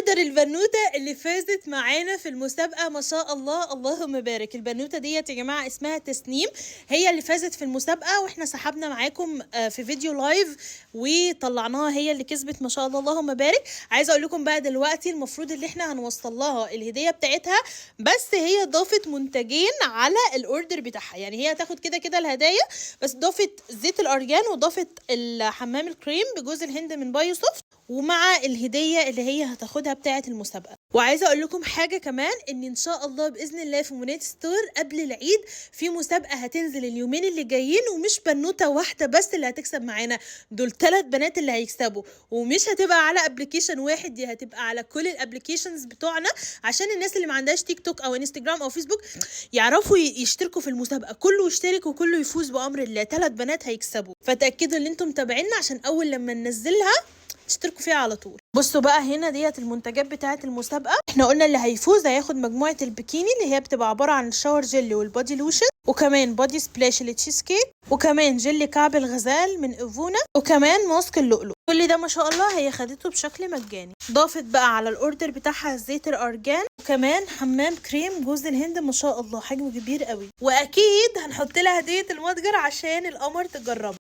order البنوته اللي فازت معانا في المسابقة، ما شاء الله اللهم بارك. البنوته ديت يا جماعة اسمها تسنيم، هي اللي فازت في المسابقة، واحنا سحبنا معاكم في فيديو live وطلعناها هي اللي كسبت، ما شاء الله اللهم بارك. عايزه اقول لكم بقى دلوقتي المفروض اللي احنا هنوصل لها الهدية بتاعتها، بس هي ضافت منتجين على ال order بتاعها، يعني هي هتاخد كده كده الهدايا، بس ضافت زيت الارجان وضافت الحمام الكريم بجوز الهند من بايوسوفت، ومع الهدية اللي هي هتاخدها بتاعه المسابقة. وعايزه اقول لكم حاجة كمان، ان شاء الله باذن الله في مونات ستور قبل العيد في مسابقة هتنزل اليومين اللي جايين، ومش بنوته واحدة بس اللي هتكسب معانا، دول 3 بنات اللي هيكسبوا، ومش هتبقى على application واحد، دي هتبقى على كل ال applications بتوعنا، عشان الناس اللي ما عندهاش تيك توك او انستجرام او فيسبوك يعرفوا يشتركوا في المسابقة، كله يشترك وكله يفوز بامر الله. 3 بنات هيكسبوا، فتاكدوا ان انتم متابعينا عشان اول لما ننزلها تشتركوا فيها على طول. بصوا بقى هنا ديت المنتجات بتاعه المسابقة، احنا قلنا اللي هيفوز هياخد مجموعة البكيني اللي هي بتبقى عبارة عن ال shower gel وال body lotion، وكمان body splash التشيز كيك، وكمان جل كعب الغزال من افونا، وكمان ماسك اللؤلؤ. كل ده ما شاء الله هي خدته بشكل مجاني. ضافت بقى على ال order بتاعها زيت الارجان، وكمان حمام كريم جوز الهند، ما شاء الله حجمه كبير قوي. واكيد هنحط لها هديه المتجر عشان القمر تجربه.